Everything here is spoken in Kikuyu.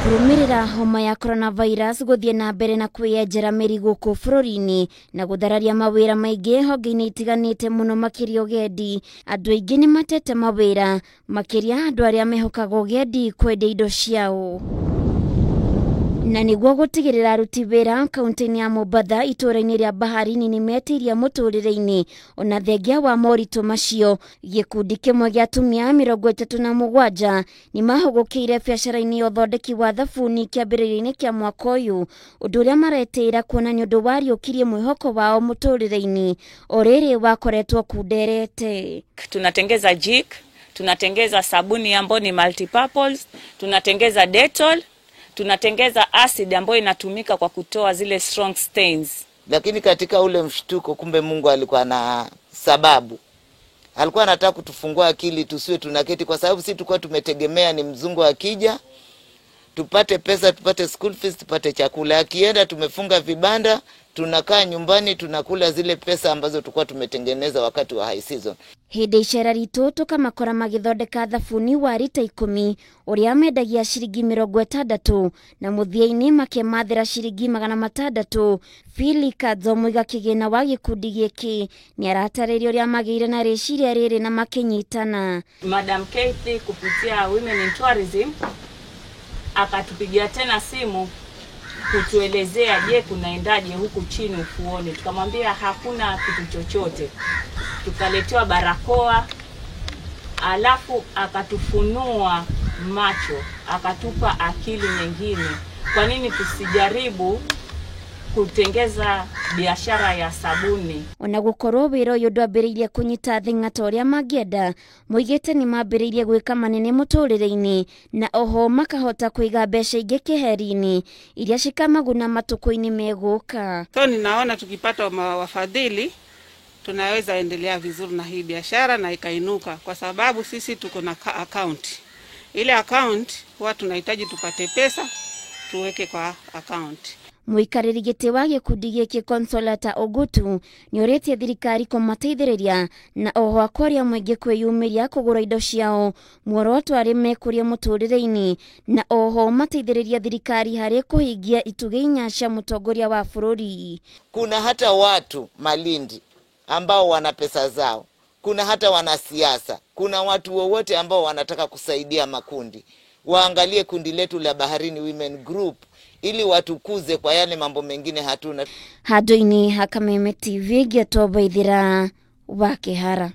Kũrũmĩrĩra homa ya coronavirus gũthiĩ na mbere na kwĩyenjera mĩri gũkũ bũrũri-inĩ na gũthararia mawĩra maingĩ honge-inĩ itiganĩte mũno makĩria ũgendi. Andũ aingĩ nĩ matete mawĩra makĩria andũ arĩa mehokaga ũgendi kwendia indo ciao. Na nĩguo gũtigĩrĩra aruti wĩra kaunti-inĩ ya Mombatha itũũra-inĩ rĩa Baharini nĩ metiria mũtũrĩre-inĩ ona thengia wa moritũ macio, gĩkundi kĩmwe gĩa atumia 37 nĩ mahũgũkĩire biacara-inĩ ya ũthondeki wa thabuni kĩambĩrĩria-inĩ kĩa mwaka ũyũ, ũndũ ũrĩa maretĩĩra kuona nĩ ũndũ wariũkirie mwĩhoko wao mũtũrĩre-inĩ o rĩrĩ wakoretwo kunderete. Tunatengeza Jik, tunatengeza sabuni ambayo ni multipurpose, tunatengeza Dettol, tunatengeza acid ambayo inatumika kwa kutoa zile strong stains. Lakini katika ule mshtuko, kumbe Mungu alikuwa na sababu. Alikuwa anataka kutufungua akili tusiwe tunaketi, kwa sababu sisi tulikuwa tumetegemea ni mzungu akija tupate pesa, tupate school fees, tupate chakula. Akienda tumefunga vibanda, tunakaa nyumbani, tunakula zile pesa ambazo tulikuwa tumetengeneza wakati wa high season. Hĩndĩ icera ritũ tũkamakora magĩthondeka thabuni wa rita 10 ũrĩa mendagia ciringi 60 na mũthia-inĩ makemathĩra ciringi 600. Phili Kadzo mũiga kĩgĩna wa gĩkundi gĩkĩ nĩaratarĩria ũrĩa magĩire na rĩciria rĩrĩ na makĩnyitana. Madam Kathy kupitia Women in Tourism akatupigia tena simu kutuelezea, je, kunaendaje huku chini ufuoni? Tukamwambia hakuna kitu chochote. Tukaletewa barakoa, alafu akatufunua macho, akatupa akili nyingine. Kwa nini tusijaribu kutengeza biashara ya sabuni? Ona gũkorwo wĩra ũyũ ndwambĩrĩirie kũnyita thing'a ta ũrĩa mangĩenda, moigĩte nĩ mambĩrĩirie gwĩka manene mũtũrĩre-inĩ na oho makahota kũiga mbeca ingĩ keheri-inĩ iria cikamaguna matukũ-inĩ megũka. So ninaona tukipata wafadhili tunaweza endelea vizuri na hii biashara na ikainuka, kwa sababu sisi tuko na account. Ile account huwa tunahitaji tupate pesa tuweke kwa account. Mũikarĩri gĩtĩ wa gĩkundi gĩkĩ Consolata Ogutu nĩorĩtie thirikari kũmateithĩrĩria na oho akwaria mũingĩ kwĩyumĩria kũgũra indo ciao muoroto arĩ mekũria mũtũrĩre-inĩ na oho mateithĩrĩria thirikari harĩ kũhingia itugĩ inya cia mũtongoria wa bũrũri. Kuna hata watu Malindi ambao wana pesa zao, kuna hata wanasiasa, kuna watu wowote ambao wanataka kusaidia makundi, waangalie kundi letu la Baharini Women Group ili watukuze kwa yale mambo mengine hatuna. Handũ-inĩ ha Kameme TV ngĩetwo Baithira wa Kĩhara.